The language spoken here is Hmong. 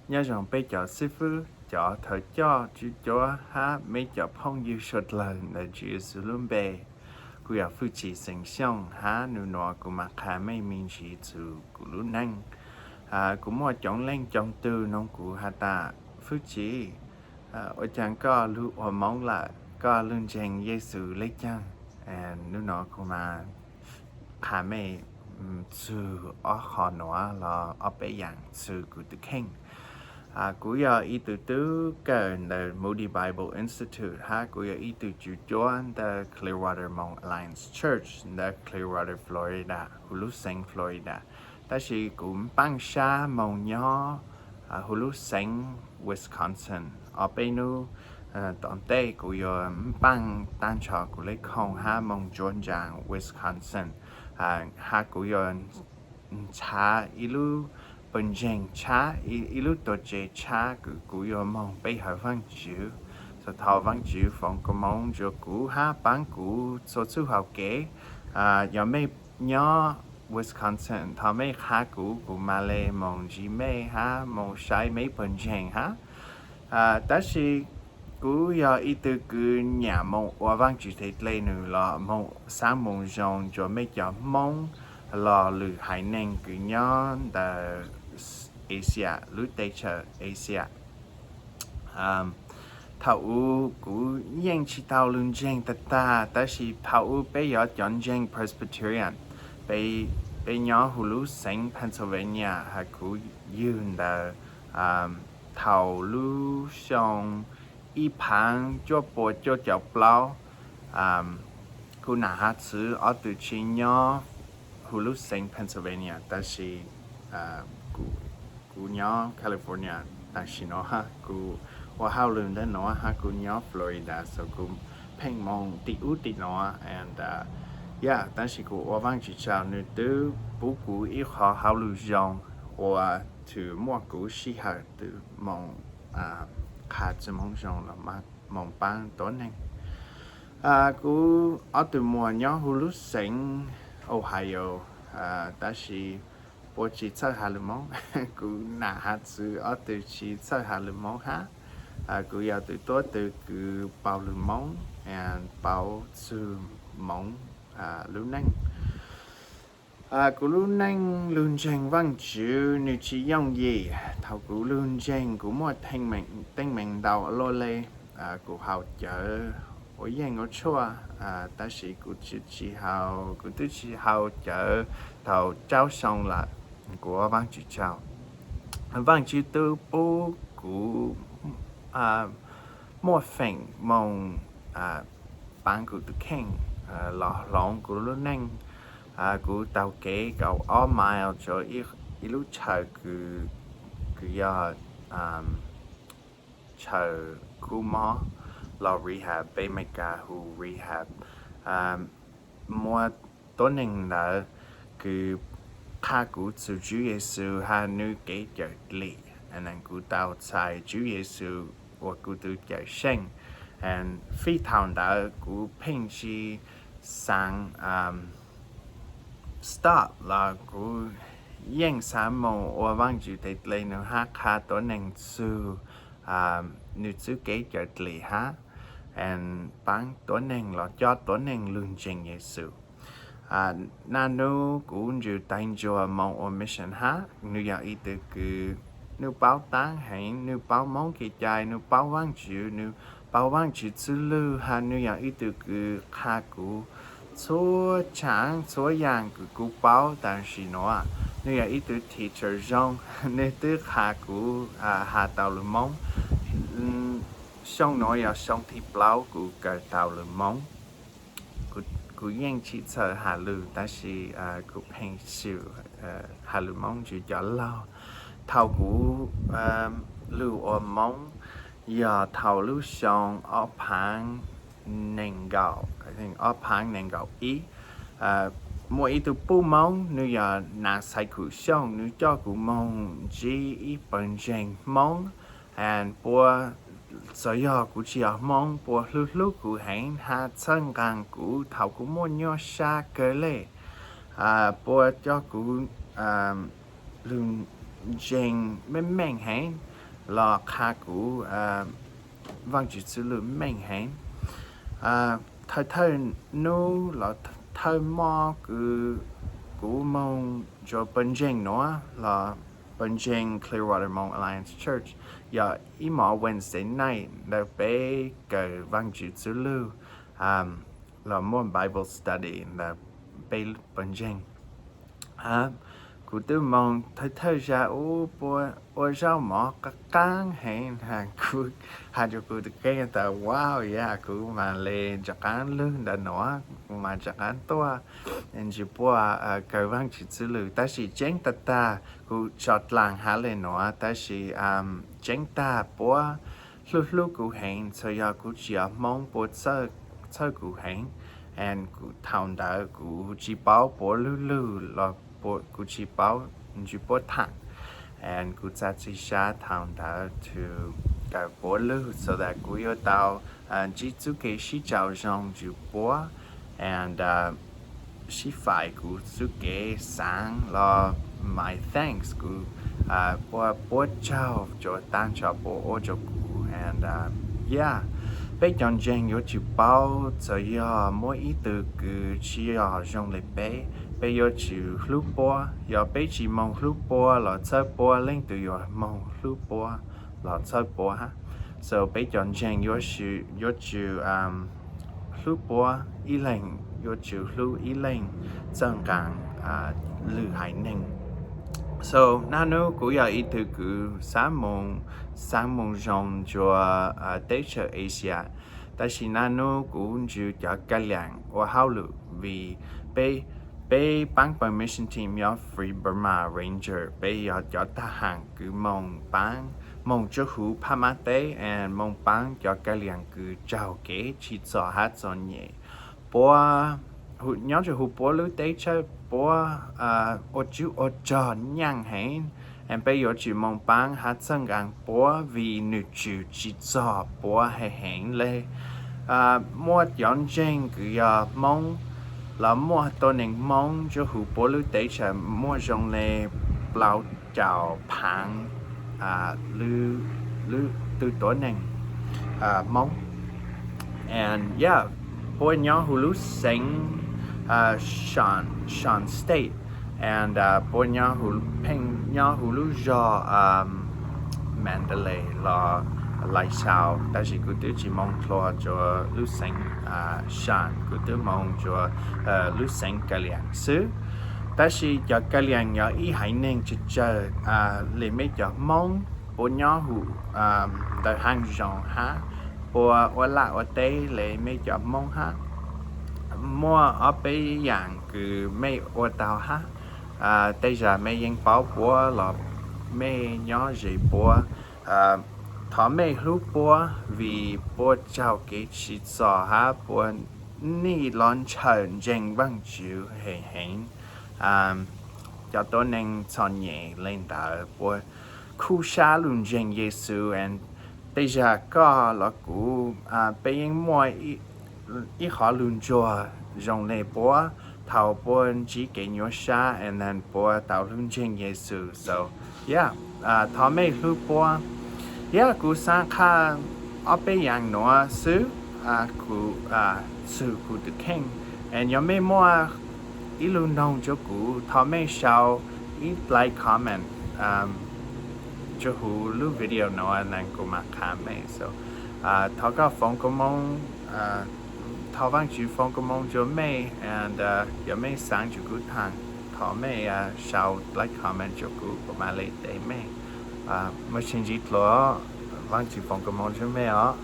Nyob zoo peb cov xib fwb, cov thawj coj, tswv cuab hab meb cov phooj ywg suav dlawg ntawm Tswv Yexus lub npe. Kuv yog Fwj Tsim Xeem Xyooj hab nub nuav kuv mas qha mej me ntsis txug kuv lub neej. Kuv muaj coob leej coob tug noog kuv has tas, Fwj Tsim, ua caag koj lug ua Moob lawm, koj lug ntseeg Yexus le caag? Nub nuav kuv mas qha mej txug ob qho nuav los ob peb yaam txug kuv tug kheej. Kuv yog ib tug tub kawm ntawm Moody Bible Institute hab kuv yog ib tug tswv cuab ntawm Clearwater Hmong Alliance Church ntawm Clearwater, Florida, huv lub xeev Florida. Tab sis kuv npaaj sab moog nyob huv lub xeev Wisconsin. Ob peb nub tom ntej kuv yuav npaaj taag nrho kuv le khoom hab moog ntsuab ntsaa Wisconsin, hab kuv yuav nrhav ib lub pawg ntseeg tshab, ib lub tuam tsev tshab kws kuv yuav moog pe hawm Vaajtswv. Txhua thaum Vaajtswv foom koob moov rua kuv hab paab kuv txhua txuj hauv kev. Yog mej nyob Wisconsin thov mej qha kuv, kuv mam le moog ntsib mej hab moog saib mej pawg ntseeg hab. Tab sis kuv yog ib tug kws nyam moog ua Vaajtswv teg dle nws los moog xaav moog zoo rua mej cov Moob los lwm haiv neeg kws nyob ntawm Asia, lub teb chaws Asia. Thaum u kuv yeej tsi tau lug ntseeg tag tag, tab sis thaum u peb yuav cov ntseeg Presbyterian, peb nyob huv lub xeev Pennsylvania has kuv yug ntawd thaum lub xyoo ib phaav cuaj pua cuaj caum plaub. Kuv nam has txwv ob tug tsi nyob huv lub xeev Pennsylvania, tab sis kuv nyob California tam sim nuav hab kuv ua hauj lwm ntawm nuav hab kuv nyob Florida, so kuv pheej moog tim ub tim nuav. And yeah, tab sis kuv ua Vaajtswv tsaug, nws twb pub kuv ib qho hauj lwm zoo ua tug muaj kuv sij hawm tug moog qha txug Moob zoo los moog paab tuab neeg. Kuv ob tug muam nyob huv lub xeev Ohio, tab sis puab tsi txawj has lus Moob. Kuv nam has txwv ob tug tsi txawj has lus Moob hab. Kuv yog tug tuab tug kws paub lus Moob, paub txug Moob lub neej. Kuv lub neej lug ntseeg Vaajtswv nws tsi yooj yim. Thaum kuv lug ntseeg kuv muaj teeb meem ntau luaj le. Kuv haus cawv ua yeej ua tshuaj, tab sis kuv tsi, tsi haus, kuv twb tsi haus cawv tau rau xyoo lawm. Kuv ua Vaajtswv tsaug, Vaajtswv twb pub kuv muaj feem moog paab kuv tug kheej los hloov kuv lub neej. Kuv taug kev kaum ob mile rua ib lub chaw kws yog chaw kub mob los rehab, peb Meskas hu rehab. Muaj tuab neeg ntawd kws qha kuv txug Tswv Yexus has nws kev cawm dlim, kuv tau txais Tswv Yexus ua kuv tug Cawmseej. Fij thaum ntawd kuv pheej tsi xaav stop los kuv yeej xaav moog ua Vaajtswv teg dle nws hab qha tuab neeg txug nws txuj kev cawm dlim hab paab tuab neeg los coj tuab neeg lug ntseeg Yexus. Naj nub kuv ntsws taig ntsuag moog ua mission hab, nws yog ib tug kws nws paub taab heev, nws paub Moob kev cai, nws paub Vaajtswv, nws paub Vaajtswv txwj lug hab nws yog ib tug kws qha kuv txhua tshaav txhua yaam kws kuv paub tam sim nuav. Nws yog ib tug teacher zoo, nws twb qha kuv has tau lus Moob. Xyoo nuav yog xyoo thib plaub kuv kawm tau lus Moob. Kuv yeej tsi txawj has lus tab sis kuv pheej xyum has lus Moob ntsws cov laug. Thaum kuv lug ua Moob yog thaum lub xyoo ob phaav neeg nkaum, ob phaav neeg nkaum ib. Muaj ib tug puj Moob, nws yog Nas Xaiv Khuv Xyooj, nws coj kuv moog ntsib ib pawg ntseeg Hmoob. Puab, txawm yog kuv tsi yog Hmoob, puab hlub hlub kuv heev hab txhawb nqaa kuv thaum kuv muaj nyuaj sab kawg le. Puab coj kuv lug ntseeg meej meej heev. los qha kuv Vaajtswv txujlug meej heev. Thawj thawj nub los thawj mo kws kuv moog tsua pawg ntseeg nuav los pawg ntseeg Clearwater Hmong Alliance Church, yog ib mos Wednesday night ntawm peb kawm Vaajtswv txujlug los muaj Bible study ntawm peb pawg ntseeg. Kuv tub moog thawj thawj zag ub puab ua zaub mov qaab qaab heev, kuv has rua kuv tug kheej tas wow, yog kuv mas le rov qaab lug ntawm nuav, kuv mas rov qaab tuaj ntsib puab kawm Vaajtswv txujlug. Tab sis tseeb tag tag kuv tso dlaag hab le nuav, tab sis tseeb tag puab hlub hlub kuv heev, txhua yog kuv tsi yog Hmoob puab txhawj kuv heev, and kuv thaus ntawd kuv tsi paub puab lug lug los kuv tsi paub ntsib puab thaam, and kuv txav txim sab thaus ntawd to kawm puab lug so that kuv yuav tau ntsib txuj kev sib tsaug zoo ntsib puab, and sib faiv kuv txuj kev xaav los my thanks, kuv puab puab tsaug rua taab nrho puab ua rua kuv, and yeah, peb cov ntseeg yuav tsum paub txawm yog muaj ib tug kws tsi yog zoo le peb, peb yuav tsum hlub puab. Yog peb tsi moog hlub puab los txhawb puab, leej twg yuav moog hlub puab los txhawb puab hab. So peb cov ntseeg yuav tsum hlub puab, ib leeg yuav tsum hlub ib leeg txawj nqaa lwm haiv neeg. So naj nub kuv yog ib tug kws xaav moog, xaav moog zoo rua teb chaws Asia, tab sis naj nub kuv ntsib cov kalias ua hauj lwm vim peb, peb paab pawg mission team nyob Free Burma Ranger, peb yog cov tag haam kws moog paab, moog tsuj huv phab mab teb and moog paab cov kalias kws raug kev tsim txom hab txom nyem. Puab nyob rua huv puab lub teb chaws puab ua tswb ua rog nyaaj heev, and peb yuav tsum moog paab hab txhawb nqaa puab vim nwg tswm tsim txom puab heev heev le. Muaj cov ntseeg kws yog Hmoob los muaj tuab neeg Hmoob tsuj huv puab lub teb chaws muaj zoo le plaub caug phaav lub, lub tug tuab neeg Hmoob. And yeah, puab nyob huv lub xeev Shan, Shan State, and puab nyob huv, pheej nyob huv lub zog Mandalay los Laisau, tab sis kuv twb tsi moog dlhua rua lub xeev Shan, kuv twb moog rua lub xeev Kalias xwb. Tab sis cov Kalias yog ib haiv neeg tsawg tsawg le mej cov Hmoob puab nyob huv ntawm haaj zoov hab, puab ua laj ua teb le mej cov Hmoob hab. Muaj ob peb yaam kws mej ua tau hab, tej zag mej yeej paub puab los mej nyob ze puab. Thov mej hlub puab vim puab raug kev tsim txom hab puab nim los ntshaw ntseeg Vaajtswv heev heev. Cov tuab neeg txom nyem le ntawd puab khuv sab lug ntseeg Yexus, and tej zag koj los kuv, peb yeej muaj ib qhov lug ntsuag zoo le puab thaus puab ntsib kev nyuaj sab and then puab tau lug ntseeg Yexus. So yeah, thov mej hlub puab. Yeah, kuv xaav qha ob peb yaam nuav xwb, kuv txug kuv tug kheej, and yog mej muaj ib lug noog rua kuv, thov mej sau ib like comment rua huv lub video nuav, and then kuv mam qha mej. So thov koj foom koob moov, thov Vaajtswv foom koob moov rua mej, and yog mej xaav rua kuv thaam, thov mej sau like comment rua kuv, kuv mam le teb mej. Muaj tsi ntsib dlua, Vaajtswv foom koob moov rua mej os.